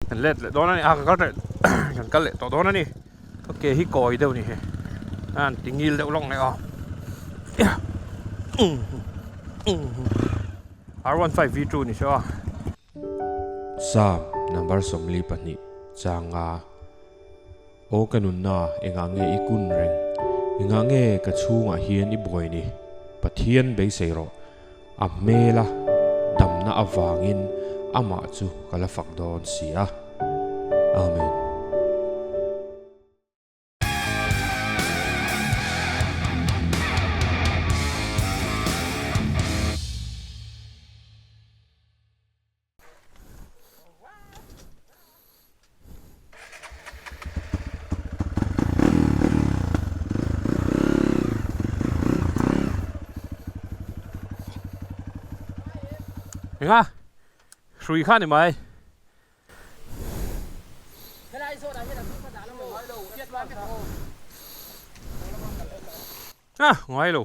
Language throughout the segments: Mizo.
Kan let leh dawn a ni a, kan kal leh kan kal leh tawh dawn a ni. Ka ke hi kawi deuh a ni he, a han ti ngil deuh lawk mai aw. R15 V2 ni se aw. Psalm number 42 changa Aw ka nunna, engah nge i kun reng? Engah nge ka chhungah hian i buai ni? Pathian beisei rawh, a hmela damna avangin amah chu ka la fak dawn si a. Amen. Enga hrui kha ni mai. A ngai lo.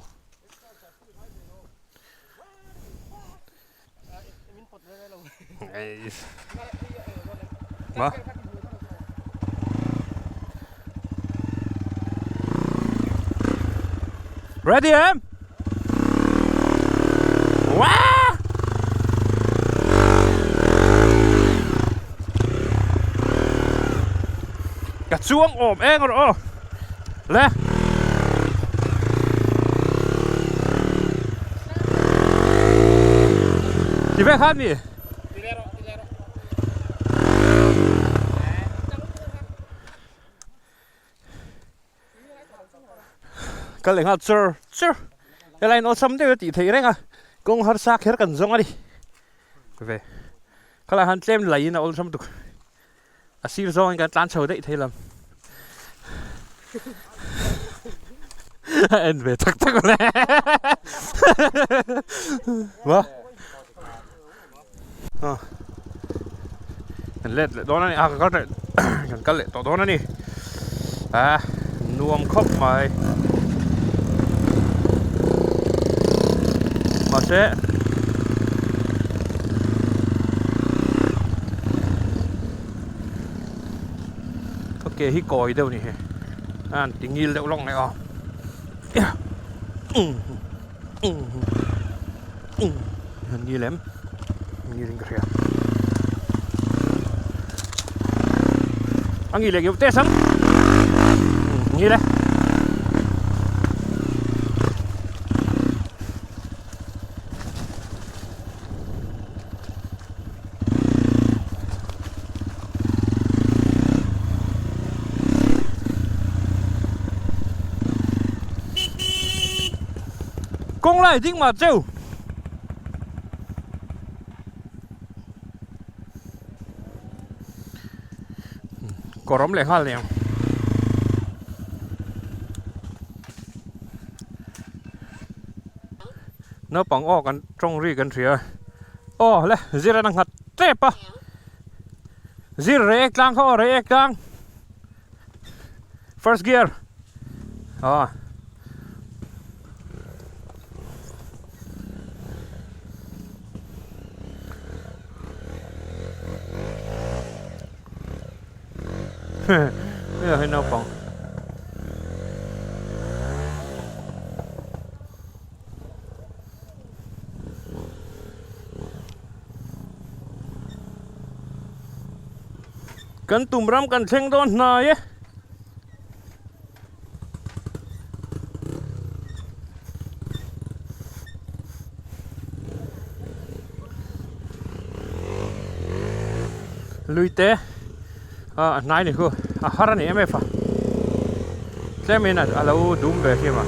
Ma. Ready em? Wow! Ka chuang awm eng rawh aw. Le. Ti ve khan mi. Kal leh nghal chur chur. Helai in awlsam deuh a tih theih reng a. Kawng harsa kher kan zawng a ni. Ve. Khalai han tlem laiin a awlsam tuk. A sir zawngin kan tlan chho daih thei lam. A en ve tak tak le. Wa. Ah. Kan let leh dawn a ni. Ah, kan kal leh kan kal leh tawh dawn a ni. Ah, nuam khawp mai. Mahse Ka ke hi kawi deuh ni hi a han ti ngil deuh lawk mai aw han ngil em ngil in ka hria a ngil leh ngeuh teh sam ngil e. Kawng lai ding mah cheu. Kawr awm leh nghal nen. Naupang aw kan tawng ri kan hria. Aw le zir an a nghat tep a. Zir rei ek tlang kha aw rei ek tlang. First gear. Aw. Hei naupang. Kan tum ram kan thleng dawn hnai e. Lui te a hnai ni khu a har a ni em em a tlem in a lo dum ve hrim a.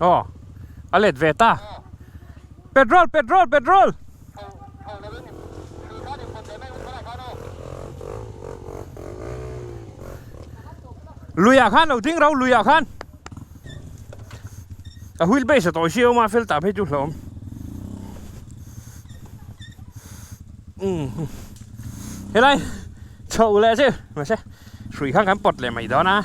Aw a let ve ta petrol petrol petrol luiah khan lo ding ro luiah khan a wheel base a tawi si awm a fel tah phei chu hlauhawm. Umm helai chho leh chu mahse hrui khan kan pawt leh mai dawn a.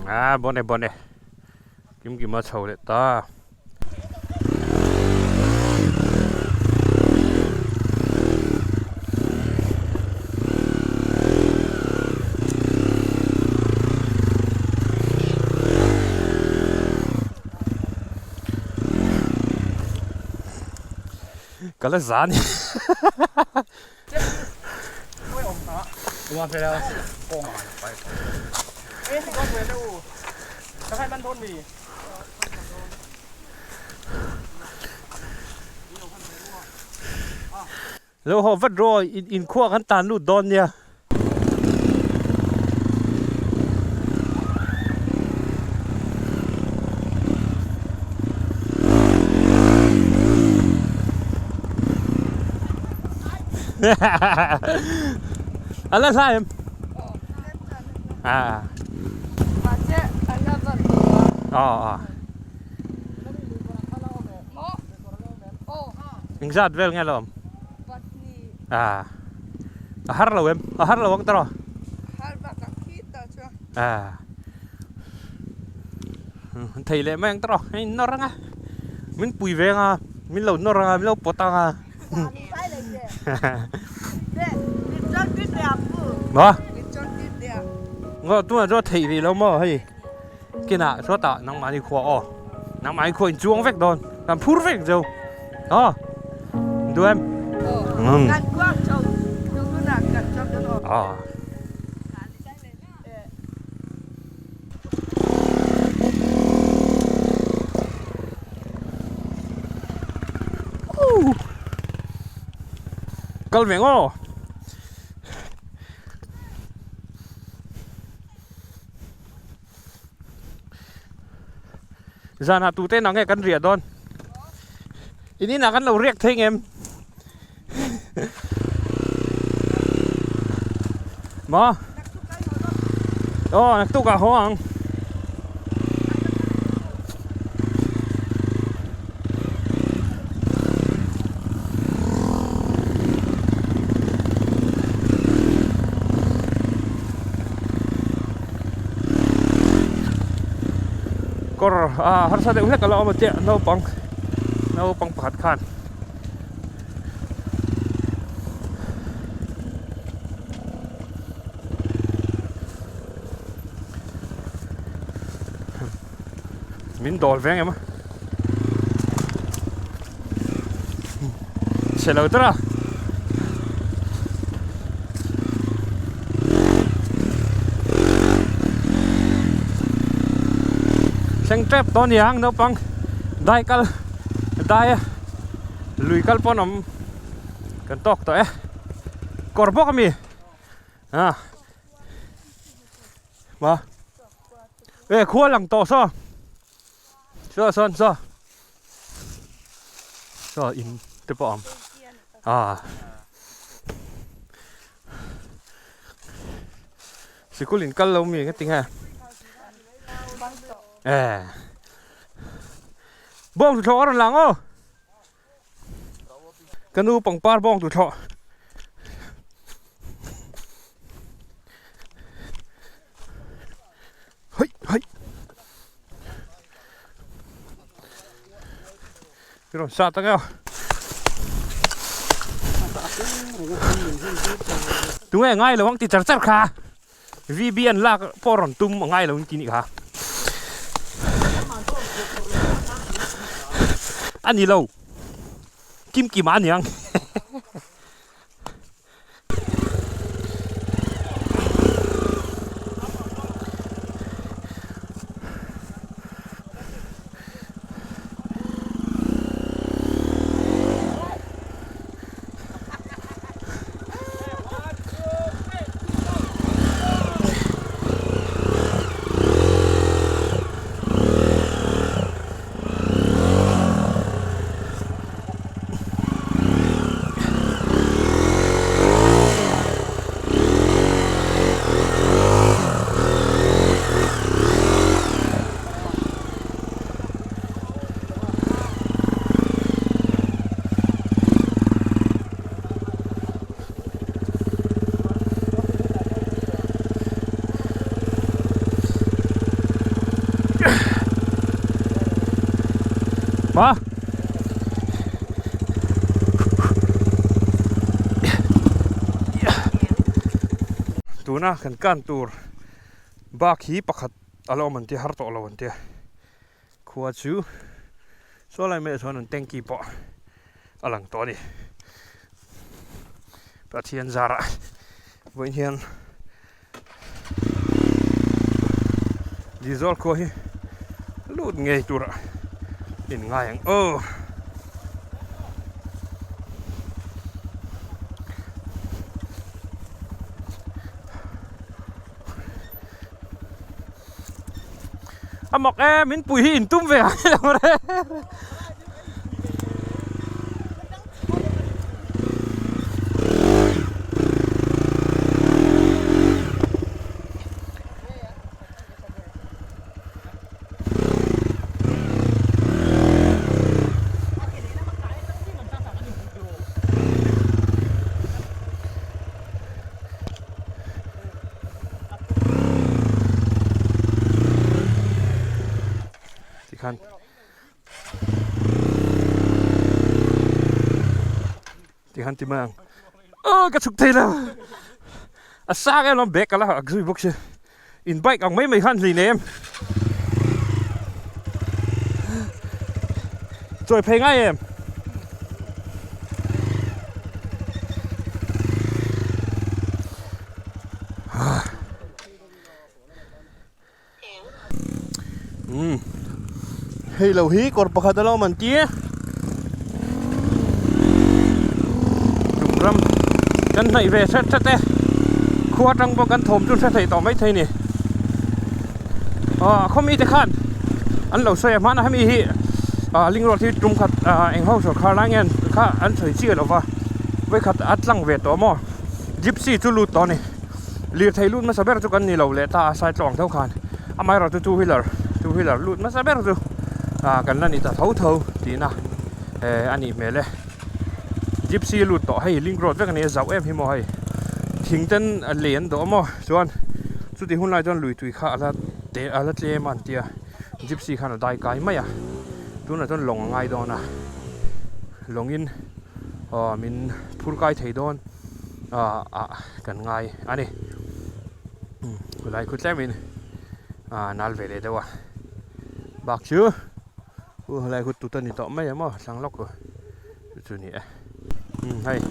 Ah bon e bon e kim kima chho leh ta. Ka la za ni. Lo haw vat rawh inkhua kan tan lut dawn nia. A la hla em? À. Ờ ờ. Engzat vel nge lo awm? À. A har lo em? A har lo ang tawh? À. An thei leh mai ang tawh a in nawr ang a min pui ve ang a min lo nawr ang a min lo pawt ang a maw ngaw tunah chuan theih rih lo maw hei kinah sawtah nangmahni khua aw nangmahni khua in chuang vek dawn kan phur vek ang cheu aw duh em aw. Kal ve ngaw. Zanah tute nang nge kan riah dawn. In inah kan lo riak thei ngem. Maw? Aw naktuk ah haw ang. Kawr ah harsa deuh hlek a lo awm a chiah naupang naupang pakhat khan. Min dawl veng em a chhe lo tawrh a. Thleng tep tawh a ni ang naupang dai kal dai a. Lui kal pawn awm kan tawk tawh e kawr bawk ami a ma e khua lang tawh saw saw sawn saw saw in te pawh a awm a sikul in kal lo mi engati nge e. Bawng tuthlawh a rawn lang aw. Ka nu pangpar bawng tuthlawh. Hei hei. Cái rawn sat ang eo. Tunge ngai lo ang ti char char kha. VB an lak pawh rawn tum a ngai lo in ti nih kha. A ni lo. Kim kim a niang. Ha? Tuna kan kan tur bak hi pakhat a la awm an tia har tawh lo an tia khua chu saw lai maiah chuan an tanky pawh a lang tawh a ni Pathian zarah vawiin hian Diesel khua hi lut ngei tura in ngai ang aw. A mak e min pui hi in tum ve ang lo re. Tikhan Tikhan ti mai ang. Aw ka chhuk thei lo. A sang em lawm bag ka la ak zui bawk si. In bike ang mai mai khan hlei nei em. Chawi phei ngai em. Umm hei lo hi kawr pakhat a lo awm an ti tum ram kan hnaih ve hret hret e khua atang pawh kan thawm chu hre thei tawh maithei a ni aw khaw mite khan an lo sawi a hmana hemi hi ah ling road hi tum khat ah eng ho sawrkhar lai nge kha an sawi chiah lo va vawikhat a tlang ve tawh maw gypsy chu lut tawh a ni. Lirthei lut hmasa ber chu kan ni lo leh ta a side tawng tho khan amaherawh chu two wheeler two wheeler lut hmasa ber chu ah kan la ni ta tho tho tihna eh a nih hmel e gypsy lut tawh hei link road vek a ni a zauh em hi maw hei thing ten a lei an dawh maw chuan chutih hun lai chuan lui tui kha a la te a la tlem a an tia gypsy khan a dai kai mai a tunah chuan lawng a ngai dawn a lawngin aw min phur kai thei dawn. ah kan ngai a ni khulai khu tlemin ah nal ve leh deuh a bak chu u helai khu tut a ni tawh mai em aw thlang lawk chu chu ni e umm hei.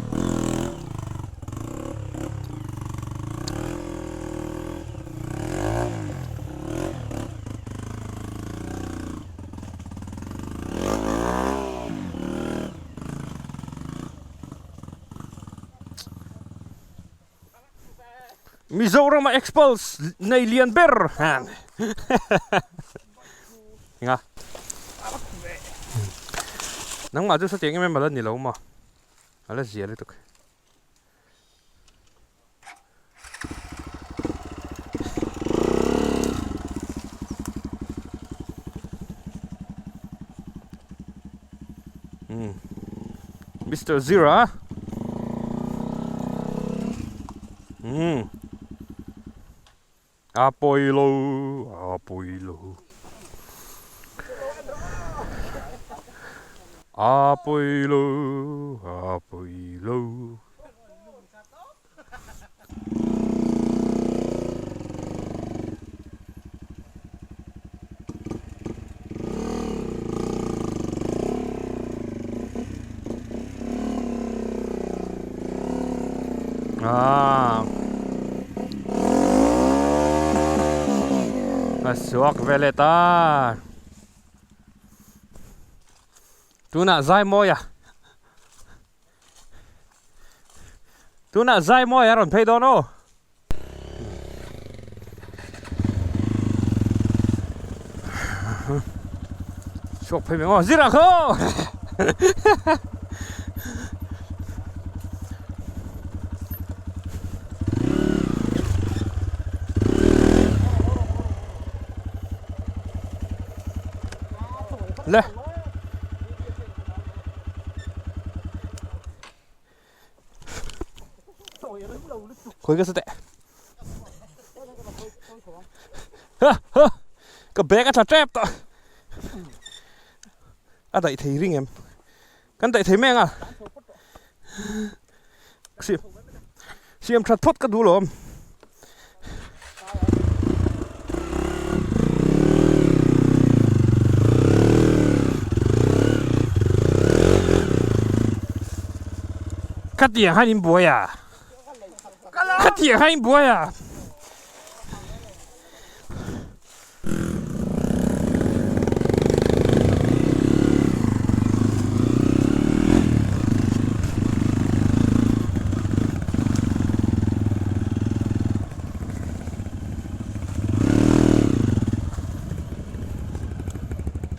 Mizoram a Expulse nei lian ber Enga Nangmah chu satiang em em ala ni lo maw ala zia lutuk. Mister Zira umm a pawi lo a pawi lo a pawi lo a pawi lo. Ah. A suak ve leh ta. Tunah zai mawi a. Tunah zai mawi a rawn phei dawn aw. Chhuak phei mai maw zirah khaw. Le. Khawi ka sa teh. Ha ha. Ka bag a tla tep tawh. A daih thei ring em? Kan daih thei mai ang a. Siam that phawt ka duh lo awm. Khatiang khan in buai a. Khatiang khan in buai a.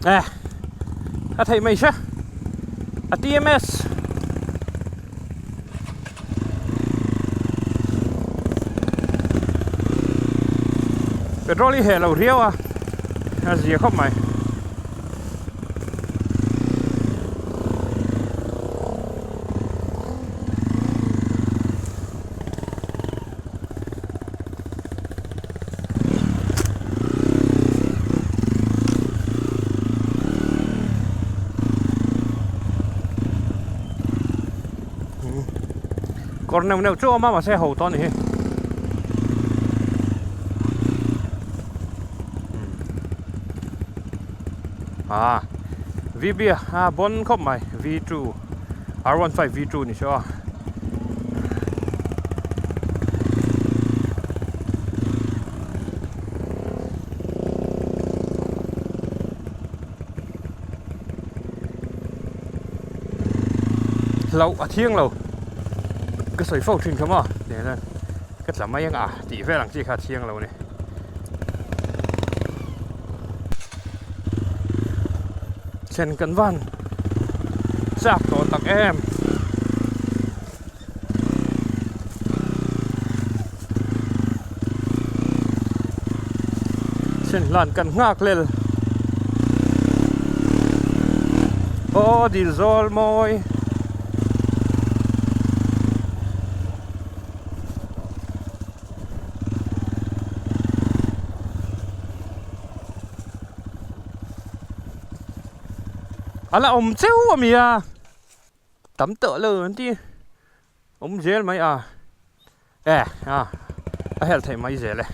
Eh, a theih mai sia a TMS Petrol hi heh lo riau a, a zia khawp mai. Kawr neuh neuh chu a awm a mahse ho tawh a ni hi. Ah VB a bon khawp mai V2 R15 V2 ni saw a. Hlauh a thiang lo ka sawi fo thin kha maw tih hian ka tla mai ang a tih vel ang chi kha a thiang lo a ni. Thlen kan van chak tawh tak em. Thlen hlan kan nghak lel. Aw dil zawl mawi. A la awm cheu a mi a. Tam tawh lo an ti awm zel mai a e a a helh theih mai zel e.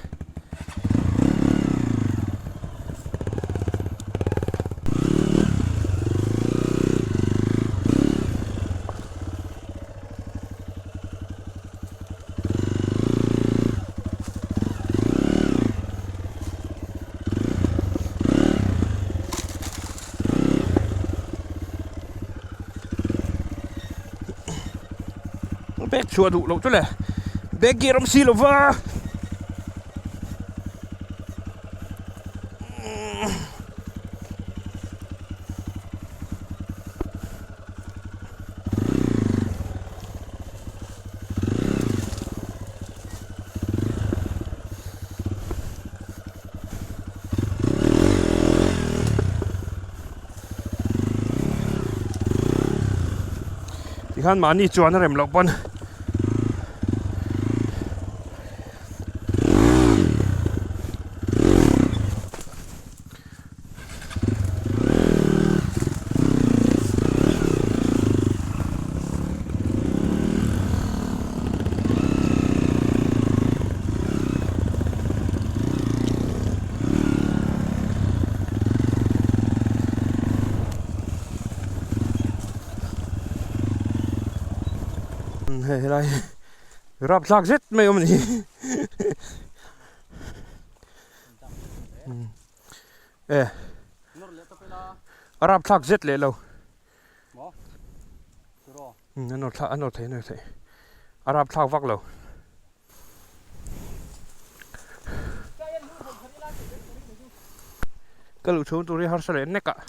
Bag chhuah duh loh chu le bag gear awm si lo va. Tikhan mahni chuan a rem loh pawn Hei helai hi rapthlak zet mai a awm a ni. E a rapthlak zet leh lo. A nawr thlak a nawr thei a nawr thei a rapthlak vak lo. Ka luh chhung tur hi harsa leh nek ah.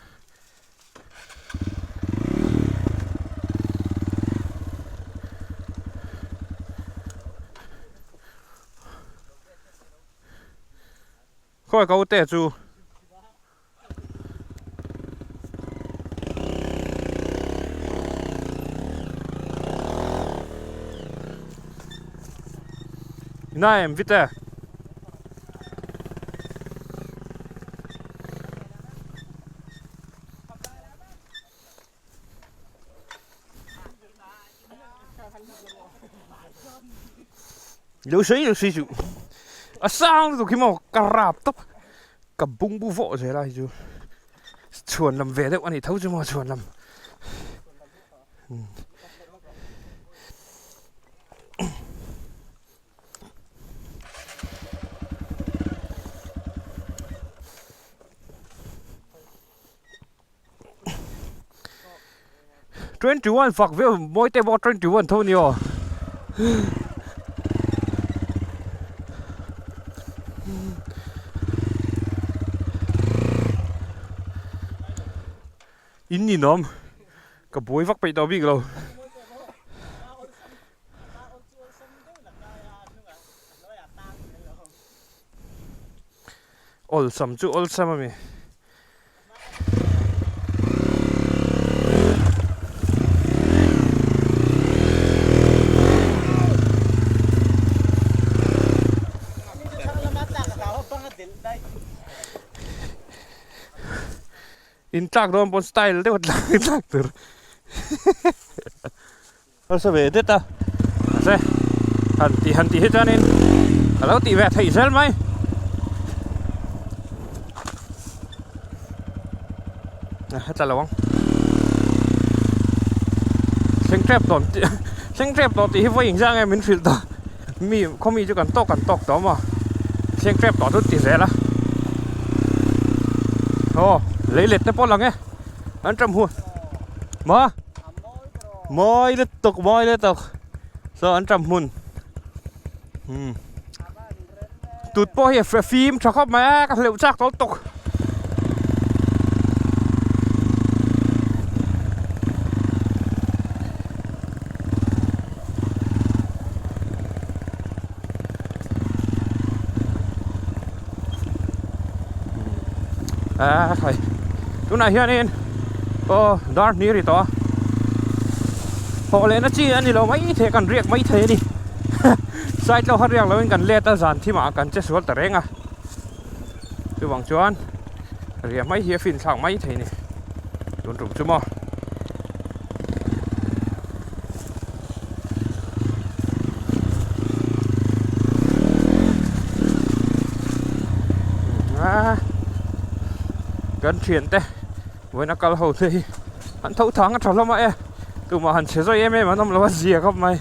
Khawi ka ute chu. Na em vite. Lo sawi lo sawi suh. A sang lutuk hi maw ka rap tawp. Ka bungbu vawh zel a hei chu. Chhuan lam ve deuh a nih tho chu maw chhuan lam. 21 fak viau mawi te pawh 21 tho ni aw in ninawm ka buai vak peih tawh bik lo. Awlsam chu awlsam a mi. In tlak dawn pawn style deuh a tlak tlak tur. Harsa ve det a, mahse han tih han tih hi chuanin a lo tih ve theih zel mai. A tla lo ang. Thleng tep tawh tih thleng tep tawh tih hi vawi engzah nge min hrilh tawh mi khaw mi chu kan tawk kan tawk tawh maw thleng tep tawh chu ti zel a. Aw lei let te pawh lang e an ṭam hu maw. Mawi lutuk mawi lutuk saw an ṭam hmun umm tut pawh hi a fim ṭha khawp mai a ka hleuh chak tawh lutuk. A khai tunah hianin aw dar hnih a ri tawh a thawh lehna chi a ni lo mai thei kan riak mai thei a ni side lo kha riak lovin kan let a zan thimah kan che sual ta reng a chuvang chuan riah mai hi a fin thlak mai thei a ni tun tum chu maw. Kan thian te vawiin a kal ho te hi an tho thang a tha hlawm a e tumah han chhe zawi em em an awm lo a zia khawp mai.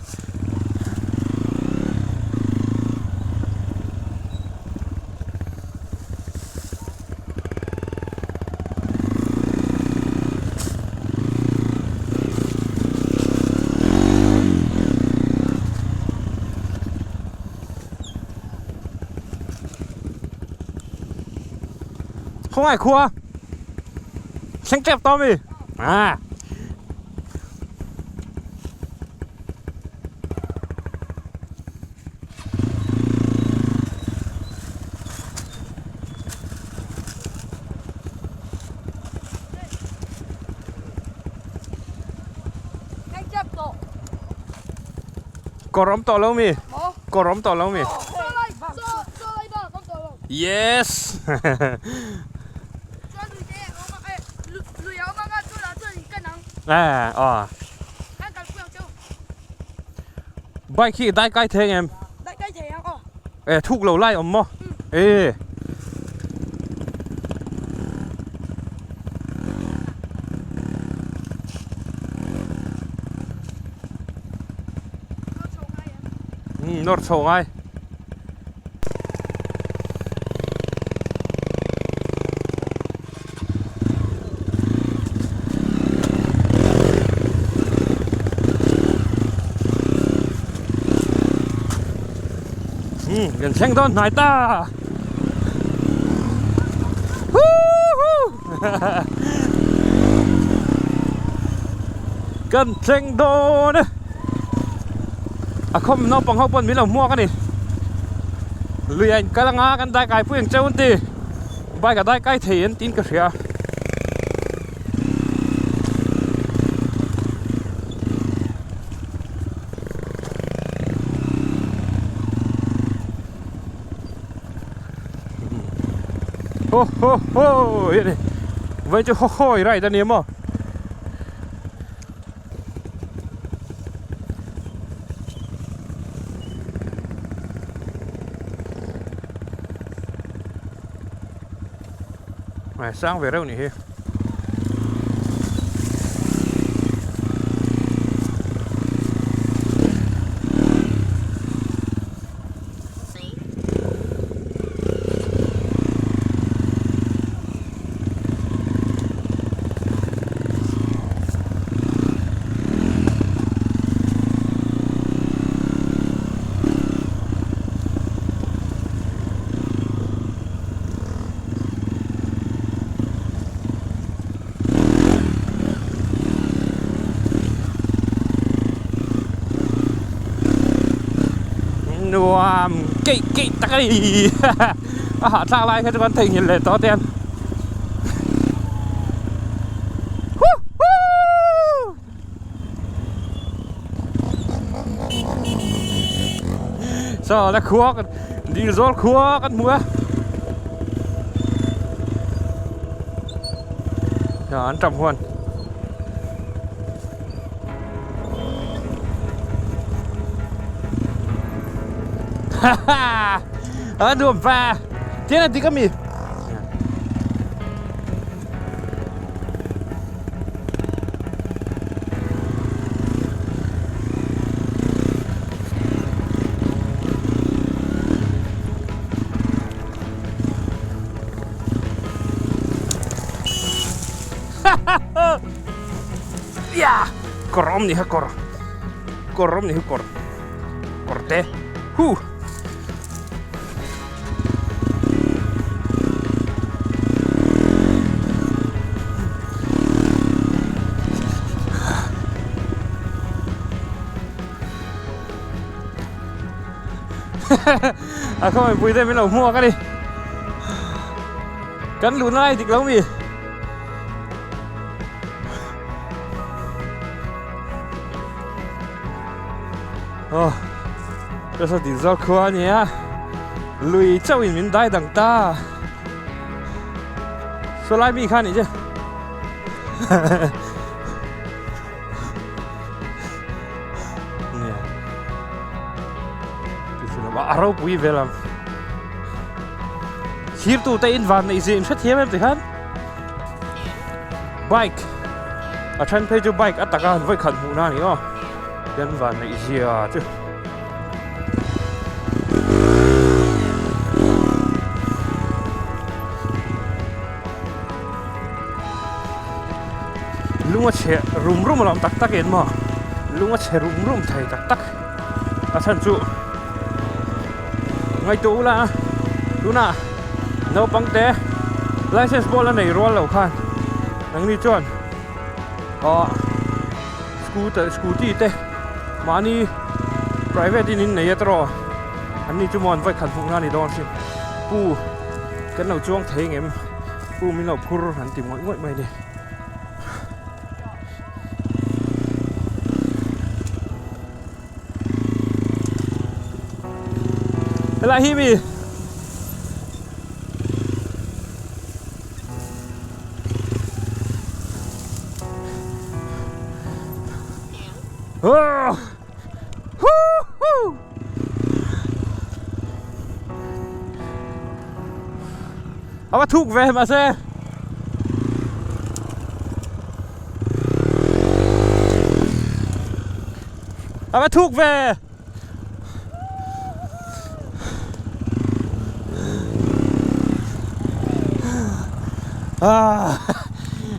Khawngaih khua thleng tep tawh ami ah. Kawr awm tawh lo mi? Kawr awm tawh lo mi? Yes! Eh, aw. Bike hi dai kai thei em? Dai kai thei ang aw. E thuk lo lai awm maw? E. Nawr chho ngai. Kan thleng dawn hnai ta kan thleng dawn e a khawm naupang ho pawn min lo hmuak a ni lui ah in kal anga kan dai kai pui ang cheu an ti. Bike a dai kai thei an tiin ka hria. Ho ho ho hi ani vai chu ho ho i ride ani maw. Sang ve reuh nih hi. Nuam keih keih tak a ni a hahthlak lai kha chu kan theihnghilh leh tawh te an. Saw la khua kan dil zawl khua kan hmu a an tam huan ha ha a nuam va tian a dik ami. Kawr awm ni kha kawr kawr awm ni kha kawr kawr te huh. A khaw mipui te min lo hmuak a ni kan luhna lai dik lo mi. Aw ka saw dil zawk khua a nia lui chauh in min dai dang ta saw lai mi kha nih chu nia a ropui vel ang thir tu te in van neih zia in hrethiam em ti khan bike a then phei chu bike a taka han vawi khat hmuh na a ni aw. Kan van neih zia chu. Lung a chhe rum rum alawm tak tak in maw lung a chhe rum rum thei tak tak a chhan chu ngaihtuah ula tunah naupang te license pawh la nei rual lo khan nangni chuan aw. Scooter scooty te mahni private in in nei a tawh an ni chu maw an vawikhat hmuh na a ni dawn sin pu kan lo chuang thei ngem pu min lo phur an ti ngawih ngawih mai a ni. Helai hi mi. A va thuk ve mahse A va thuk ve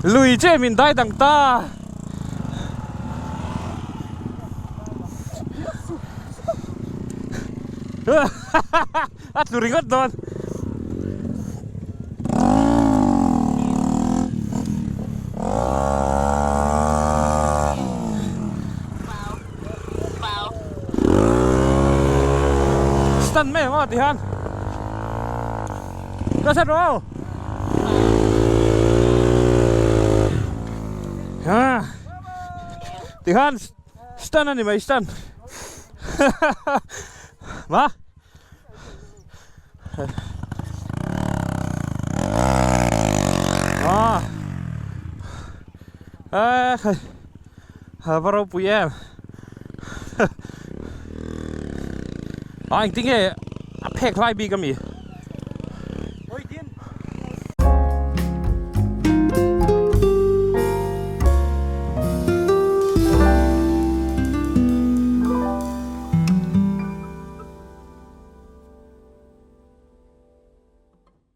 Lui che min dai dang ta. A tlu ringawt dawn. Stunt mai ang aw ti hian. Ka set rawh aw. Ha. Ti khan stunt a ni mai stunt. Ma. Ah. Ah, ha va ropui em. Ah, engtin nge a phek hlai bik ami.